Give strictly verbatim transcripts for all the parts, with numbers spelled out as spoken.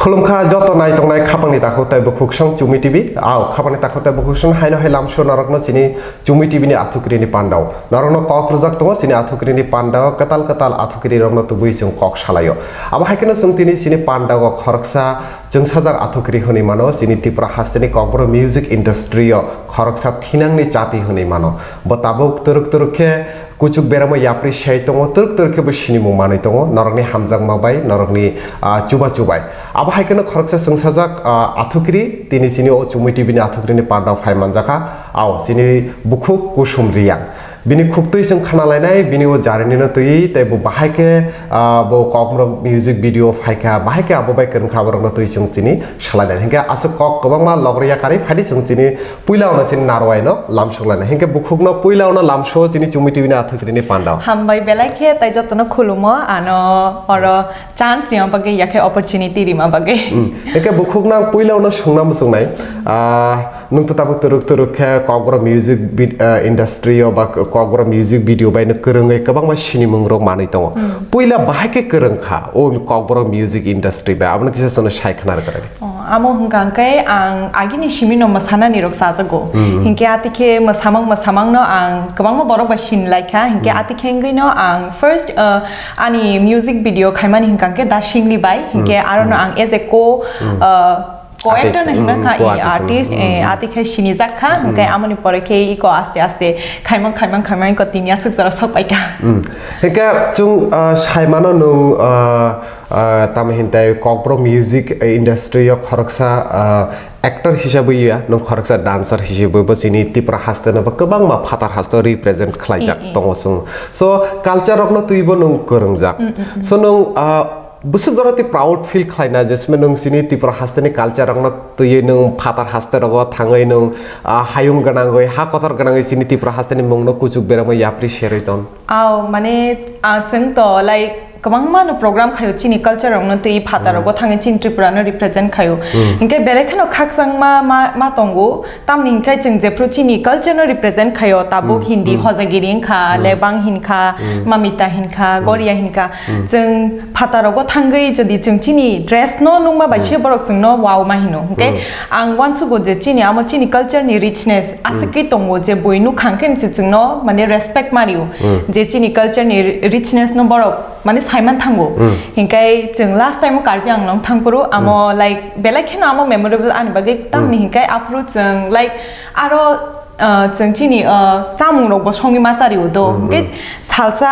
Khulumkha joto naitongnai khapangni takhuk tei bukhuksong Chumi T V. Ao khapangni takhuk tei bukhuksong haino hai lamsio norokno chini Chumi T V ni athukiri ni pandao. Norokno kok rwjak tongo chini athukiri ni pandao kwtal kwtal athukiri rokno tubui chwng kok salaio. Abo hai kheno chwng tini chini pandao khoroksa chwngsajak athukiri hwnwi mano chini Tripura hasteni kokborok music industry o khoroksa thinangni chati hwnwi mano. Bo tabuk twrwk twrwk khe kuchuk beramo yapri sai tongo, twrwk twrwk khe bo sinimung manwi tongo, norokni hamjakma bai, norokni, ah, chuba chubai. Abo hai kheno khoroksa chwngsajak, ah, athukiri, tini chini o Chumi T V ni athukiri ni pandao phai manjakha, ao chini bukhuk Kusum Riyang. Bini khuktwi chwng khna lainai, bini o jarni no twi, tei bo bahai khe, ah, bo kokborok music video phaikha, bahai khe abo bai kwrwngkha, borokno twi chwng chini salainai. Hinkhe aswk kok kwbangma logri yakarwi phaidi chwng chini puila ono chini narwai no lamsok lainai. Hinkhe bukhuk no puila ono lamso chini Chumi T V ni athukiri ni pandao. Hambai belai khe tai jotono khulumo, ano oro chance rima bagwi, yakhe opportunity rima bagwi. Hmm. Hinkhe bukhuk nang puila ono sungna muchungnai. Ah, nwng to tabuk twrwk twrwk khe kokborok music vid-, ah, industry o ba kokborok music video bai no kwrwngwi kwbangma sinimung rok manwi tongo. Hmm. Puila bahai khe kwrwngkha o kokborok music industry bai, abono kisa chwngno sai khna rwkha. Oh, amo hwnkha hwnkhe ang agini simino mwsanani rok chajago. Hmm. Hinkhe atikhe mwsamang mwsamangno ang kwbangma borok bai sinlaikha. Hinkhe Hmm. atikhe wngwino ang first, uh, ani music video khaimani hwnkha hwnkhe Da Singli bai. Hinkhe Hmm. arono Hmm. ang as a co, Hmm. uh, co-actor Artist. no hwnkha Hmm, kha, co-artist. artist, Hmm. eh, Hmm. atikhe sinijak kha. Hmm. Hinkhe amoni pore khe iko aste aste khaimang khaimang khaimang iko tini aswk jora sok paikha. Hmm. Hinkhe chwng, uh, saimano nwng, uh, Ah, tamo hintai kokborok music industry o khoroksa, ah, actor hisabwi ya, nwng khoroksa dancer hisabwi bo chini Tripura haste no bo kwbangma phatar haste o represent khlaijak Mm, mm. tongo chwng. So, culture rok no twibo nwng kwrwngjak. Mm, mm, mm. So, nwng, ah, bwswk jora twi proud feel khlaina je simi nwng chini Tripura haste ni culture rok no twiwi nwng phatar haste rogo thangwi nwng, ah, hayung gwnangwi, ha kotor gwnangwi chini Tripura haste ni mung no kuchuk berama yapri serwi ton. Aw, mane, ah, chwng to, like, kwbangma no program khaio chini culture rok no twi phatar rogo Mm. thangwi chini Tripura no represent khaio. Mm. Hinkhe belai kheno khakchangma ma, ma tongo, tamni hinkhe chwng jephru chini culture no represent khaio, tabuk Mm, Hindi, mm. Hojagiri hinkha, Mm. Lebang hinkha, Mm. Mamita hinkha, Mm. Goria hinkha. Mm. Chwng phatar rogo thangwi jodi chwng chini dress no nungma bai Mm. se borok chwngno wow ma hino. Hinkhe Mm. ang uansugo je chini amo chini culture ni richness Mm. aswkwi tongo je bui nukhang khe se chwngno mane respect ma rio. Mm. Je chini culture ni ri-, richness no borok mane saiman thango. Mm. Hinkhe chwng last time o Karbi Anglong thangphuru amo Mm. like belai kheno amo memorable ani bagwi tamni Mm. hinkhe aphuru chwng like aro, ah, chwng chini, ah, chamung rok bo songwi ma chari o do. Mm, Hinkhe mm. salsa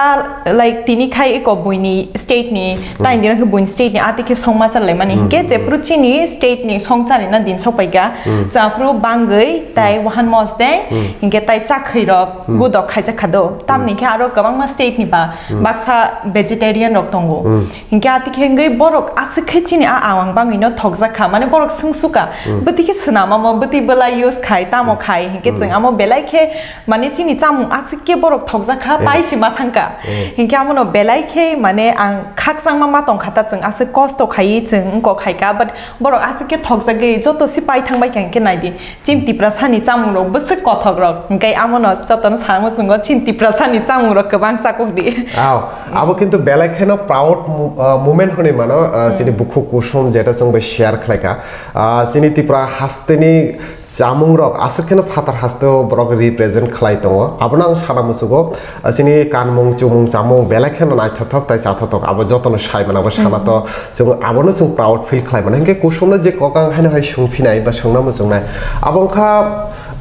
like tini khai eko buini state ni, Mm. tai dino khe buini state ni ati khe song ma char lai mani. Mm, Hinkhe mm. jephru chini state ni song chari na din sok paikha. Mm. Chaphru bangwi tai Mm. wahan mosdeng, Mm. hinkhe tai chakhwi rok Mm. gudok khaijak kha do. Tamni Mm. khe aro kwbangma state ni ba Mm. baksa vegetarian rok tongo. Mm. Hinkhe ati khe wngwi borok aswk khe chini a awang bangwi no thokjak kha, mane borok swngsuka, Mm. bwtwi khe swnamamo, bwtwi bwlai use khai, tamo Mm. khai, hinkhe Mm. chwng amo belai khe, mane chini chamung aswk khe borok thokjak kha, Eh. pai si ma thang kha. Eh. Hinkhe amono belai khe, mane ang khakchangma ma tong kha ta, chwng aswk kosto khaiwi chwng wngkok khai kha, but borok aswk khe thokjagwi joto se pai thang bai kha, hinkhe nai di. Chini Tiprasani chamungrok bwswk kothokrok, hinkhe amono jotono sa muchungo chini Tiprasani chamungrok kwbang chakuk di. Aw, abo kintu belai kheno proud mo-, ah, moment hwnwi mano, ah, Hmm. chini bukhuk Kusum jeta chwng bai share khlaikha. Ah, chini Tipra hasteni chamungrok aswk kheno phatar hasteo borok represent khlai tongo. Abono ang sana muchungo, ah, chini kanmung, chumung, chamung belai kheno naithothok tai chathothok. Abo jotono sai mano, abo sana Hmm. to chwng abono chwng proud feel khlai mano. Hinkhe Kusumno je kok ang haino hai sung phinai ba sungna muchungnai. Abo wngkha,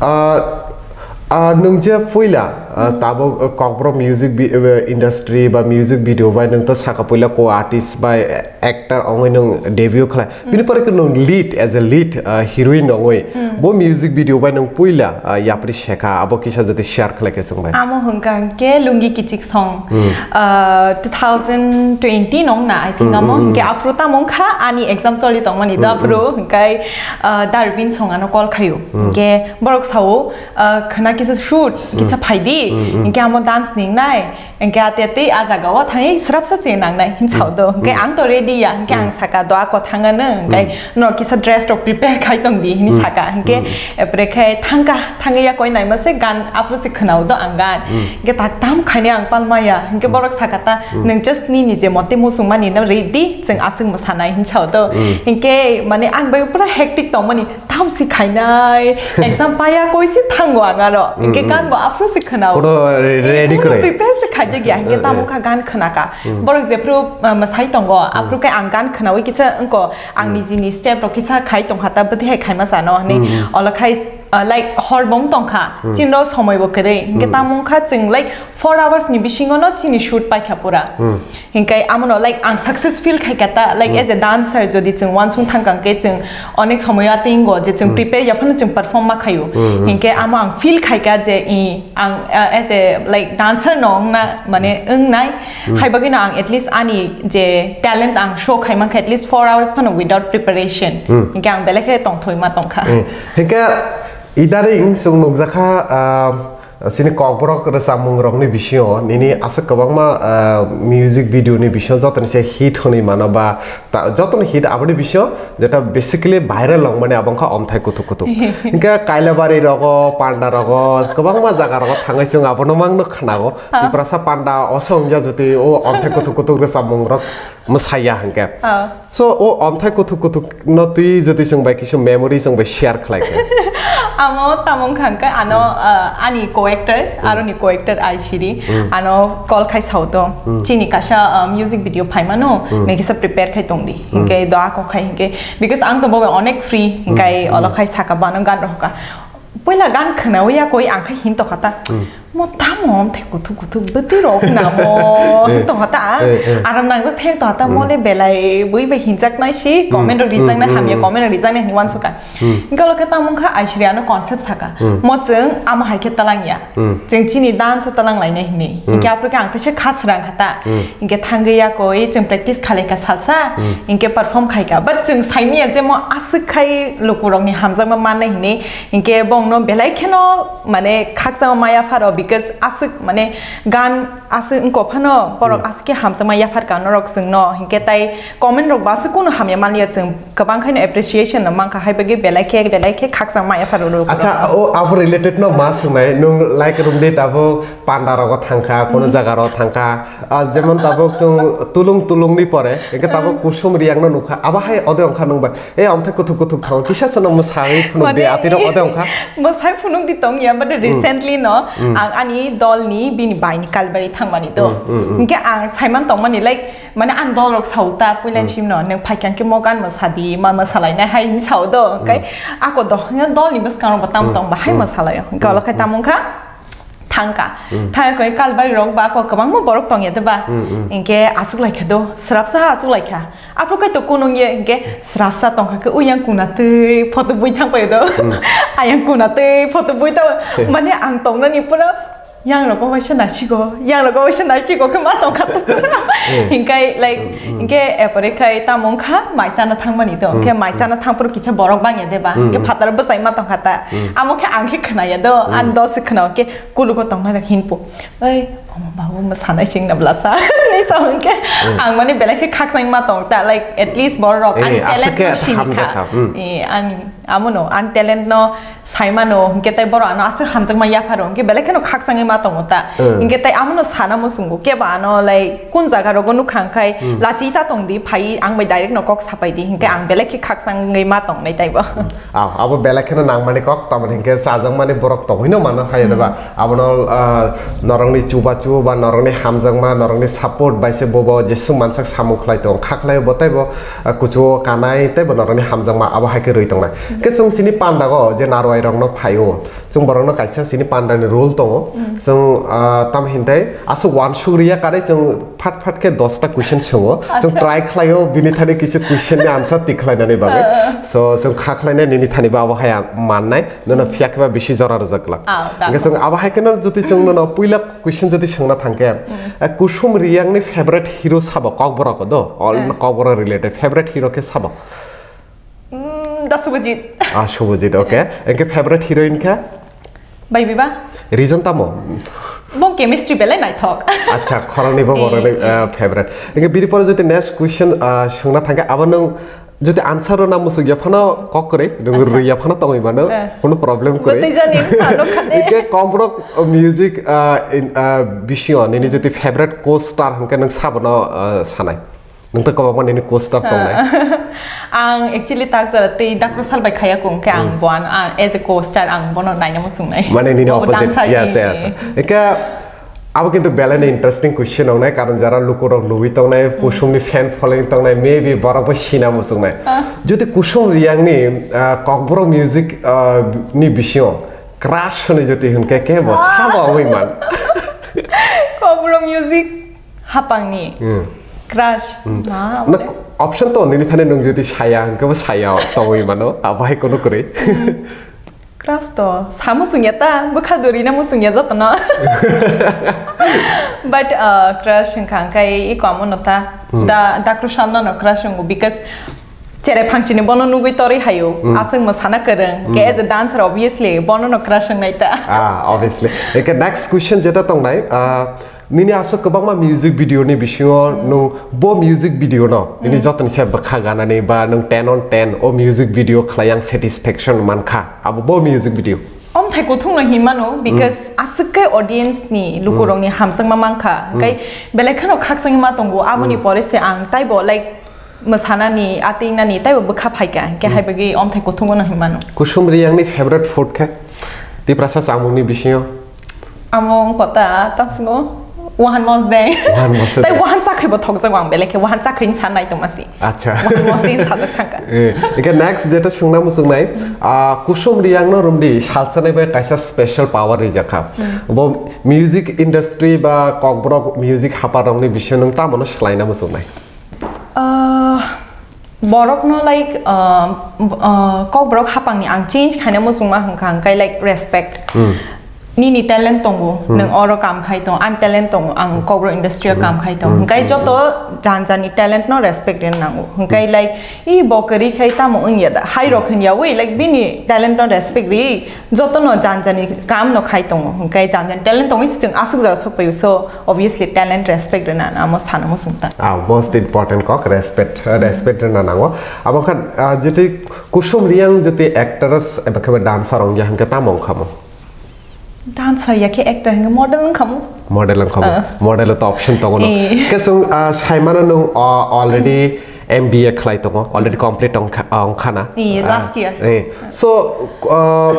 ah, ah, nwng je puila, ah, Hmm. tabuk, ah, kokborok music bi-, eh, industry ba music video bai nwng to saka puila co-artist bai actor ongwi nwng debut khlai. Hmm. Bini pore khe nwng lead, as a lead, ah, heroine ongwi. Hmm. Bo music video bai nwng puila, ah, yapri sekha, abo kisa jodi share khlai khe chwng bai. Amo hwnkha hinkhe Lungi Kichik song. Hmm. Ah, two thousand twenty nong na, I think Hmm, amo hmm, hinkhe hmm. aphuru tamo wngkha ani exam choli tongmani Hmm, do aphuru hmm. hinkhe, ah, Darwin song ano call khaio. Hmm. Hinkhe borok sao, ah, khwna kisa shoot, kisa Hmm. phaidi, Hinkhe amo dance ningnai, hinkhe ate tei a jaga o thangwi srapsa se nangnai hinsao do. Hinkhe ang to ready ya, hinkhe ang saka do ako thangano, hinkhe no kisa dress rok prepare khai tong di hin saka. Hinkhe epre khe thangka, thangwi ya koi naima se gan aphuru se khwnao do ang gan. Hinkhe tak tam khaini ang palmaya, hinkhe borok saka ta, nwng just nini je mote muchung mani no ready, chwng aswk mwsanai hinsao do. Hinkhe mane ang bai pura hectic tongmani, tam si khainai, exam paya koi si thango ang aro. Hinkhe gan bo aphuru se khwnao. Kono re-, ready kwrwi. Prepare se khaijak ya, hinkhe tamo kha gan khwnaka. Borok jephru, uh, mwsai tongo, aphuru khe ang gan khwnawi kisa wngko, ang nijini step rok kisa khai tongkha ta, bwtwi hai khaima sano hinwi. Olo khai, uh, like, hor bo wng tongkha, chinro somoi bo kwrwi. Hinkhe tamo wngkha chwng, like, four hours ni bisingo no chini shoot paikha pura. Hinkhe amono, like, ang success feel khaika ta, like, as a dancer jodi chwng wansung thangkang khe chwng onek somoi atingo je chwng prepare ya phano chwng perform ma khaio. Hinkhe amo ang feel khaika je i ang, uh, as a, like, dancer no wngna mane wngnai. Hai bagwi no ang at least ani je talent ang show khai mankha at least four hours phano without preparation. Hinkhe ang belai khe tongthoi ma tongkha. Hinkhe idaring chwng nukjakha, ah, Chini kokborok rwchapmung rokni bisingo nini aswk kwbangma, ah, music video ni bisingo jotoni se hit hwnwi mano ba ta-, jotoni hit aboni bisingo jeta basically viral wngmani abo wngkha Omthai Kuthuk Kuthuk. Hinkhe Kailabari rogo, Panda rogo, kwbangma jaga rogo thangwi chwng abono mangno khnago. Tiprasa Panda oso wngya jotoni o Omthai Kuthuk Kuthuk rwchapmung rok mwsaiya hinkhe. So, o Omthai Kuthuk Kuthuk no twi jotwi chwng bai kisa memory chwng bai share khlai khe. Amo tamo wngkha hinkhe ano, uh, ani co-actor, aroni co-actor Aishiri, ano call khai sao to. Chini kasa, uh, music video phaimano, nai kisa prepare khai tong di. Hinkhe do ako khai hinkhe, because ang to bo onek free, hinkhe olo khai saka bano gan rohka. Puila gan khwnawi ya koi ang khai hin tokha ta. Mo tamo Omthai Kuthuk Kuthuk bwtwi rok namo tokha ta. Aram nangjak thai tokha ta, mo le belai bui bai hinjak nai si, comment rok rijak nai hamya, comment rok rijak nai hinwi wansukha. Hinkhe olo khe tamo wngkha Aishriya no concept saka. Mo chwng amo hai khe talang ya. Chwng chini dance talang lainai hinwi. Hinkhe aphuru khe ang teisa kha srang kha ta. Hinkhe thangwi ya koi chwng practice khalai kha salsa. Hinkhe perform khai kha. But chwng saimanya je mo aswk khai lukurokni hamjakma mannai hinwi. Hinkhe bongno belai kheno mane khakchangma maya pharo because aswk mane gan aswk wngkha phano borok aswk khe hamjakma yaphar ka norok chwngno. Hinkhe tai comment rok bo aswk kunu hamya manliya chwng kwbang khaino appreciation no mankha hai bagwi belai khe belai khe khakchangma yaphar rok. Acha, o abo related no ma swngnai, nwng like rwngdi tabuk Panda rogo thangkha, kono jaga rogo thangkha. Ah, jemon tabuk chwng tulung tulungni pore, hinkhe tabuk Kusum Riyangno nukha. Abo hai ode wngkha nwng bai. E, Omthai Kuthuk Kuthuk thango, kisa chwngno mwsai phunuk di, mane, atiro ode wngkha. Mwsai phunuk di tong ya, but recently no, ang ani dolni bini baini Kalbari thangmani to. Hinkhe ang saiman tongmani, like, mane ang dolrok sao ta, puila simno, nwng phaikha khe mo gan mwsa di, ma mwsalainai hai hinwi sao do. Hinkhe ako do, dolni bwskango bo tam tong ba hai mwsalaio. Hinkhe olo khai tamo wngkha. Thangkha. Thangkha koi Kalbari rok ba kok kwbangma borok tongya de ba. Hinkhe aswk laikha do, srapsa aswk laikha. Aphuru kai to kunung ye hinkhe srapsa tongkha khe uyang kuna twi photo bui thang paio do. Ayang kuna twi photo bui thang, mane ang tongnani pura yang rok waisa nasigo, yang rok waisa nasigo khe ma tongkha to pura. Hinkhe like, hinkhe epore khai tamo wngkha mai chana thangmani to. Hinkhe mai chana thangphuru kisa borok bangya de ba. Hinkhe phataro bwsai ma tongkha ta. Amo khe ang khe khwnaya do, ang dol se khwnao khe. Kulugo tongnai rok hinpo. Oi, omo babu mwsanai sing na blasa. Ni sa hwnkhe ang mani belai khe khakchangma tong ta, like, at least borok ani talent no sini kha. Eh, ani amo no, ani talent no saimano, hwnkhe tai borok ano aswk hamjakma yapharo, hwnkhe belai kheno khakchangwi ma tongo ta. Hwnkhe tai amo no sana muchungo, kebo ano, like, kun jaga rogo nukha hwnkhe lachi ta tong di, phai ang bai direct no kok sapai di, hwnkhe ang belai khe khakchangwi ma tongnai taibo. Ah, abo belai kheno nangmani kok, tamoni hinkhe chajakmani borok tongwino mano, hai ba? Abono, ah, norokni chubachu ba norokni hamjakma, norokni support bai se bobo jeswk mansak samung khlai tongo, kha khlai bo teibo, ah, kuchugo kanai teibo norokni hamjakma abo hai khe rwi tongnai. Khe chwng chini pandago je narwai rokno phaio, chwng borokno kaisa chini pandani rule tongo. Chwng, ah, tamo hintai aswk uansuk riya karwi chwng phat phat khe dosta question swngo. Chwng try khlaio bini thani kisa question ni answer tik khlainani bagwi. So, chwng kha khlainai nini thani ba abo hai ang mannai. Nono phiya khe ba bisi jora rwjak glak. Hwnkhe chwng abo hai kheno jodi chwng nono puila question jodi swngna thangkhe, eh, Kusum Riyang ni favorite hero sabo kokborok do? All kokborok related favorite hero khe sabo? Mm, da Subhajit. Ah, Subhajit, okay. Hwnkhe favorite heroine khe? Bai biba? Reason tamo? Bong chemistry belai naithok. Acha, khoroknwi bo borokni, ah, favorite. Hingke bini pore jodi next question, ah, swngna thangkhe, abo nwng jodi answer rwna muchungya phano kok kwrwi, nwng rwya phano tongwi mano, eh, kono problem kwrwi. Bwtwi jani phano khade. Hingke Kokborok music, ah, in, ah, bisingo nini jodi favorite co-star hingke nwng sabono, ah, sanai? Nwng to kwbangma nini co-star tongnai. Ang actually tak jora tei Dakrusal bai khaya kung khe ang boan, ah, as a co-star ang bono naina muchungnai. Mane nini opposite. Yes, yes. Eke abo kintu belai ni interesting question wngnai, karon jara lukurok nugwi tongnai, Kusumni fan following tongnai, maybe borok bo sina muchungnai. Jodi Kusum Riyangni, ah, Kokborok music, ah, ni bisingo crush hwnwi jodi hwnkhe khe bo sabo wngwi man. Kokborok music hapangni. Hmm. Crush. Hmm. Ma, na option to nini thani nwng jodi saya hwnkhe bo saya tongwi mano, abo hai kono kwrwi. Crush to samu sungya ta, bwkha duri na musungya jotono. But, uh, crush hwnkha hwnkhe i komo no ta. Hmm. Da, Dakrusal no no crush wngo because cherai phangsini bono nugwi torwi hayo. Hmm. Aswk mwsana kwrwng. Ke as a dancer, obviously, bono no crush wngnai ta. Ah, obviously. Eke next question jeta tongnai, ah, nini aswk kwbangma music video ni bisingo nwng bo music video no nini jotoni se bwkha ganani ba nwng ten on ten o music video khlai ang satisfaction mankha, abo bo music video? Omthai kuthung no hinmano, because aswk khe audience ni lukurok ni hamjakma mankha, hwnkhe belai kheno khakchangma tongo, aboni pore se ang taibo, like, mwsanani, atingnani taibo bwkha phaikha, hwnkhe hai bagwi omthai kuthungo no hinmano. Kusum Riyangni favorite food khe Tiprasa chamungni bisingo? Amo wngkha ta, tamsingo wahan mosdeng. Wahan mosdeng. Tai wahan chakhaibo thokjago ang belai khe, wahan chakhai wngsa nai tongmasi. Acha. Wahan mosdeng sajak thangkha. Eh, eke next jeta swngna muchungnai, ah, Kusum Riyangno rumdi salsanai bai kaisa special power rijakha. Hmm. Bo music industry ba Kokborok music haparokni bisingo nwng tamono swlaina muchungnai? Ah, borokno, like, ah, ah, Kokborok hapangni ang change khaina muchungma hwnkha hwnkhe, like, respect. Hmm. Nini talent tongo, hmm, nwng oro kam khai tong, ani talent tongo, ang Kokborok industry o kam khai tong. Hmm. Hwnkhe joto jan jani talent no respect rwna nango. Hwnkhe, like, i bo kwrwi khai tamo wngya da? Hai rok hwnya wi, like, bini talent no respect ri. Jotono jan jani kam no khai tongo, hwnkhe jan jani talent tongwi se chwng aswk jora sok paio, so obviously talent respect rwna amo sana muchung ta. Ah, most important kok respect, respect rwna nango. Abo khan, ah, jeti Kusum Riyang jeti actress eba khe dancer ongya hwnkhe tamo wngkha mo? Dancer ya khe actor hwnkhe model wngkha mo. Model wngkha mo. Ah. Model to option tongo no. Eh. Khe chwng, ah, saimano nwng, ah, already M B A khlai tongo, already complete wngkha, ah, wngkha na. Eh, last year. Eh. So, ah,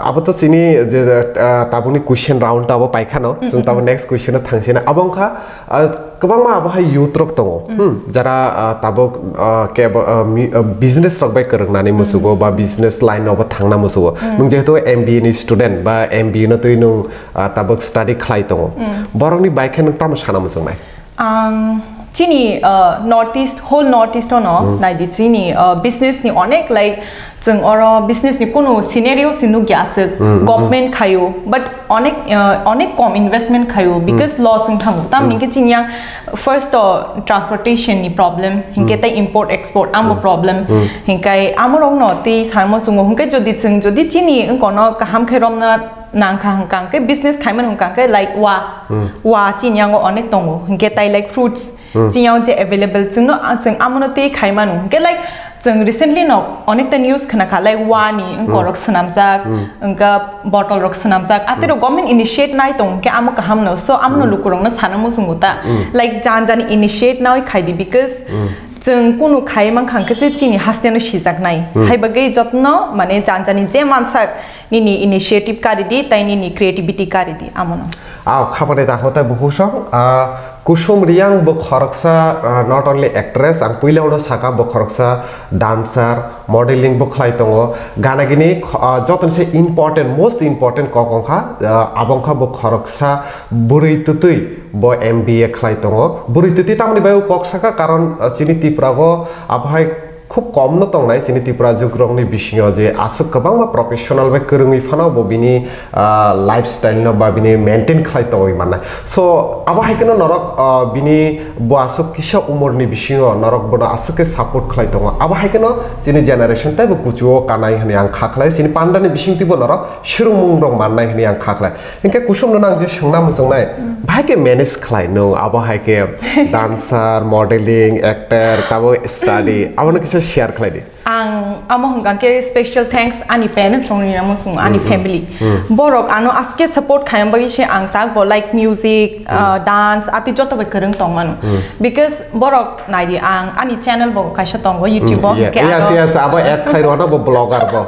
abo to chini je, ah, tabukni question round to abo paikhano. Chwng tabuk next question o thangsina. Abo wngkha, ah, kwbangma abo hai youth rok tongo. Hmm, jara, ah, tabuk, ah, kebo, ah, mi-, ah, business rok bai kwrwngnani musugo ba business line no bo thangna musugo. Nwng jehetu M B A ni student ba M B A no twi nwng, ah, tabuk study khlai tongo. Borokni bai khe nwng tamo sana muchungnai? Ang chini, uh, North East, whole North East no, hmm, naidi chini, uh, business ni onek, like, chwng oro business ni kunu scenario si nukya aswk. Hmm, hmm. Government khayo, but onek, uh, onek kom investment khayo, hmm, because loss wng thango. Tamni, hmm, hwnkhe chini yang first to transportation ni problem, hwnkhe, hmm, tei import export amo, hmm, problem. Hmm. Hwnkhe amorok no tei sanmo chungo, hwnkhe jodi chwng jodi chini wngkono kaham khe romna nangkha hwnkha hwnkhe business khaimani hwnkha hwnkhe, like, wa, hmm, wa chini yango onek tongo, hwnkhe tai, like, fruits, hmm, chini yango je available chwngno, ah, chwng amono tei khaimano hwnkhe, like, chwng recently no onekta news khwnakha, like, wa ni, hmm, wngkorok swnamjak, hmm, wngkha bottle rok swnamjak, atero, hmm, government initiate nai tong hwnkhe amo kaham no, so amono, hmm, lukurokno sana muchungo ta, hmm, like, jan jani initiate nai khaidi, because, hmm, chwng kunu khai mankha hwnkhe se chini haste no sijaknai, hmm, hai bagwi jotno, mane, jan jani je mansak, nini initiative kari di, tai nini creativity kari di, amono. Ao, khabani dakho tai bukhuk song, ah, Kusum Riyang bo khoroksa, ah, not only actress, ang puila uno saka bo khoroksa dancer, modeling bo khlai tongo. Gana gini kho-, ah, jotoni se important, most important kok wngkha, ah, abo wngkha bo khoroksa bwrwi twtwi bo M B A khlai tongo. Bwrwi twtwi tamoni bai kok saka, karon, ah, chini Tripura go abo hai khub kom no tongnai chini Tripura jugrokni bisingo je aswk kwbangma professional bai kwrwngwi phano bo bini, ah, lifestyle no ba bini maintain khlai tongwi mannai. So abo hai kheno norok, ah, bini bo aswk kisa umor ni bisingo norok bono aswk khe support khlai tongo. Abo hai kheno chini generation tei bo kuchuo kanai hwnwi ang kha khlai. Chini panda ni bisingtwi bo norok swrwngmung rok mannai hwnwi ang kha khlai. Hinkhe kusum no nang je swngna muchungnai, bahai khe manage khlai nwng abo hai khe dancer, modeling, actor, tabo study, abono kisa share khlai di. Ang amo hwnkha khe special thanks ani parents rokni namo sung ani family. Borok ano aske support khaiyang bagwi se ang tak bo like music, uh, dance ati joto bai kwrwng tong mano. Because borok nai di ang ani channel bo kaisa tongo YouTube o, yes, yes, abo add khlai rwna bo blogger bo.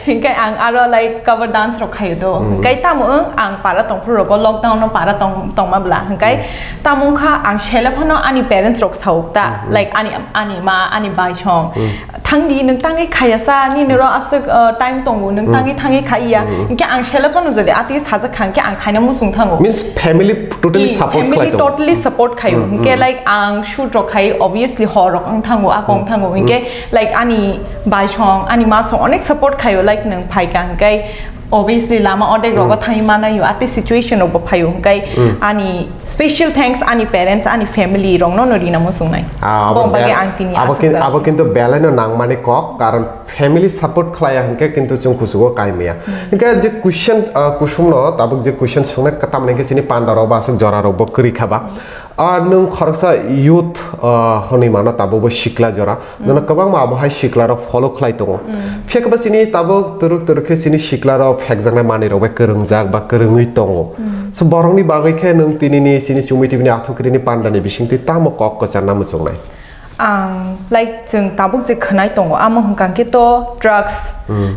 Hinkhe ang aro like cover dance rok khayo do. Hinkhe tamo wng ang para tongphuru rogo lockdown no para tong tongma bla. Hinkhe tamo wngkha ang sele phano ani parents rok sauk ta, like ani ani ma ani bai song. Thangdi nwng tangwi khaya sa, nini ro aswk, uh, time tongo, nwng tangwi thangwi khaiya. Hinkhe ang sele phano jodi atwi sajak kha, hinkhe ang khaina muchung thango. Means family totally support khlai tongo. Family totally support khayo. Hinkhe like ang shoot rok khai, obviously hor rok ang thango, akong thango. Hinkhe like ani bai song, ani ma song onek support khayo, like nwng phaikha hinkhe obviously lama odek rogo thangwi manayo, atwi situation rok bo phayo. Hinkhe ani special thanks ani parents, ani family rokno no rina muchungnai. Ah, abo bagwi ang tini abo aswk kin-, abo kintu belai no nangmani kok, karon family support khlaiya hinkhe kintu chwng kuchugo kaimaya. Hinkhe je question, ah, kusum no tabuk je question swngnai, tamni hinkhe chini panda rok ba aswk jora rok bo kwrwi kha ba. Ah, nwng khoroksa youth, ah, hwnwi mano tabuk bo sikla jora. Nono kwbangma abo hai sikla rok follow khlai tongo. Phiya khe bo chini tabuk twrwk twrwk khe chini sikla rok phekjaknai manwi rok bai kwrwngjak ba kwrwngwi tongo. So borokni bagwi khe nwng tinini chini Chumui T V ni Athukiri ni panda ni bisingtwi tamo kok kwcharna muchungnai? Ang, like, chwng tabuk je khwnai tongo, amo hwnkha khe to drugs.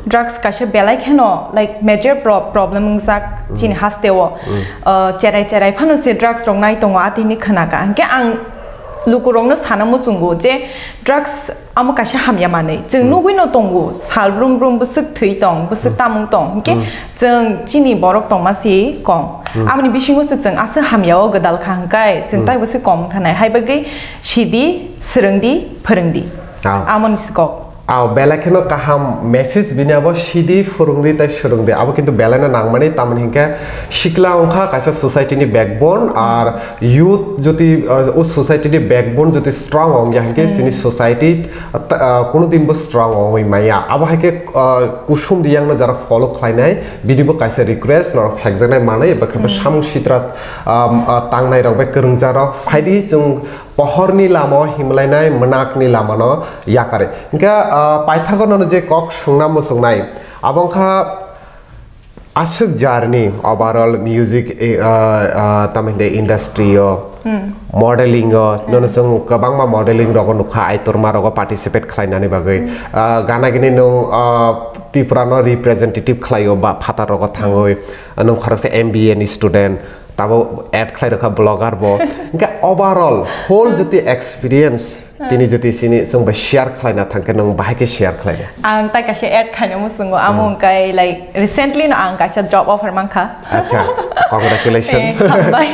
Drugs kaisa belai kheno, like, major pro-, problem wngjak chini hasteo. Uh, cherai cherai phano se drugs rok nai tongo, atini khwnaka. Hinkhe ang lukurokno sana muchungo je drugs amo kaisa hamya manwi. Chwng nugwi no tongo, sal brum brum bwswk thwi tong, bwswk tamung tong. Hinkhe chwng chini borok tongma si kong. Aboni bisingo se chwng aswk hamya o gwdal kha hwnkhe chwng taibo se kong thanai. Hai bagwi sidi, swrwngdi, phwrwngdi. Amoni si kok. Aw, belai kheno kaham message bini abo sidi, phwrwngdi tei swrwngdi. Abo kintu belai no nangmani, tamoni hinkhe sikla wngkha kaisa society ni backbone, ar youth jodi, uh, o society ni backbone jodi strong wngya hinkhe chini society, uh, kunu din bo strong wngwi maya. Abo hai khe, uh, kusum riyang no jara follow khlainai, bini bo kaisa request, norok phekjaknai manwi, eba khe bo samung sitra, um, uh, tangnai rok bai kwrwngja rok phaidi chwng pohorni lama o himlainai mwnakni lamano yakarwi. Hinkhe, ah, paithago nono je kok swngna muchungnai, abo wngkha aswk journey overall music, eh, ah, ah, tamni hwnkhe industry o, modeling o, nono chwng kwbangma modeling rogo nukha, aitorma rogo participate khlainani bagwi. Ah, gana gini nwng, ah, Tripura no representative khlaio ba phatar rogo thangwi, nwng khoroksa M B A ni student. Tabo add khlai rwkha blogger bo. Hinkhe overall whole jodi experience tini jodi sini chwng bai share khlaina thangkhe nwng bahai khe share khlaina? Ang tai kaisa add khaina muchungo, amo wngkha like recently no ang kaisa job offer mankha. Acha, congratulations. Eh, hambai.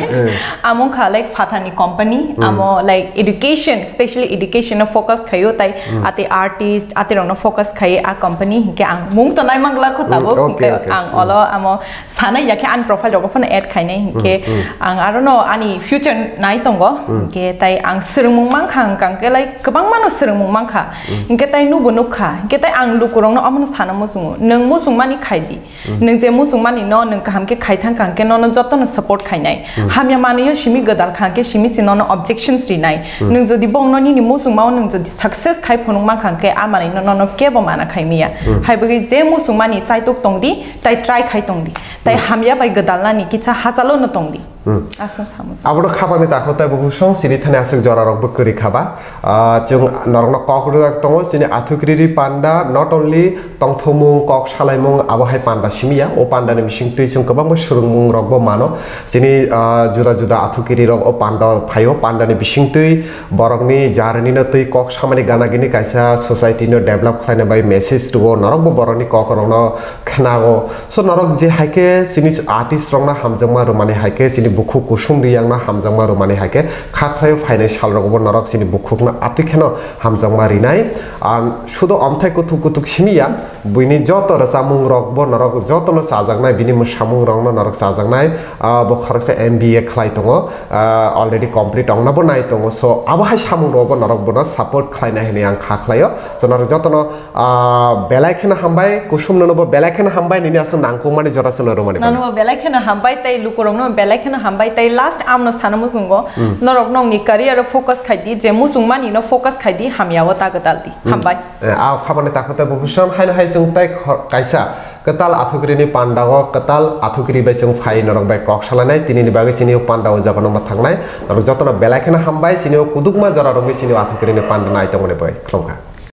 Amo wngkha like phathani company, amo like education, specially education no focus khaio tai ate artist, ate rokno focus khai a company hinkhe ang mung to nai mangla kho tabuk, okay, hinkhe okay. Ang olo amo sana ya khe ani profile rogo phano add khainai hinkhe ang aro no ani future nai tongo hinkhe tai ang swrwngmung mankha hwnkha hwnkhe like kwbangma no swrwngmung mankha hinkhe tai nubo nukha hinkhe tai ang lukurokno omono sana muchungo nwng muchungmani khaidi nwng je muchungmani no nwng kaham khe khai thangkha hinkhe nono jotono support khainai hamya manwi o simi gwdal kha hinkhe simi se nono objections rinai nwng jodi bongno nini muchungmao nwng jodi success khai phunuk mankha hinkhe a manwi no nono kebo mana khaimiya hai bagwi je muchungmani chaitok tongdi. Tai try khai tongdi. Tai hamya bai gwdalnani kisa hachalo no tongdi. Aswk samo se. Abono khabani takhuk tei buphusong chini thani aswk jorarokbo kwrwi khaba. Ah, chwng norokno kok rwjak tongo, chini Athukiri panda, not only tongthokmung, kok salaimung, abo hai panda simi ya. O pandani bisingtwi chwng kwbangma swrwngmungrokbo mano. Chini, ah, juda juda Athukirirok o panda phaio, pandani bisingtwi borokni jarni no twi kok samani gana gini kaisa society no develop khlaina bai message rwo, norokbo borokni kokrokno khnago. So norok je hai khe chini artist rokno hamjakma rwmani hai khe chini bukhuk kusum riyangno hamjakma rwmani hai khe kha khlaio phainai salrogo bo norok chini bukhukno atwi kheno hamjakma rinai. Ar sudo omthai kuthuk kuthuk simi ya, buini joto rwchapmung rok bo norok jotono chajaknai, bini mwsamung rokno norok chajaknai. Ah, bo khoroksa M B A khlai tongo, ah, already complete ongna bo nai tongo, so abo hai samung rok bo norok bono support khlainai hinwi ang kha khlaio. So norok jotono, ah, belai kheno hambai, kusum nono bo belai kheno hambai, nini aswk nangkukmani jora se norok mani. Nono bo belai kheno hambai tei lukurokno belai kheno hambai tei last amno sana muchungo, norok nokni career o focus khai di, je muchungmani no focus khai di, hamya o ta gwdal di. Hambai. Eh, a khabani takhuk tei bukhuk song haino hai chwng tei khor-, kaisa kwtal athukiri ni panda o kwtal athukiri bai chwng phai norok bai kok salainai, tini ni bagwi chini o panda o jaga no mwthangnai. Norok jotono belai kheno hambai, chini o kudukma jora rok bai chini o athukiri ni panda nai tongmani bai khulumkha.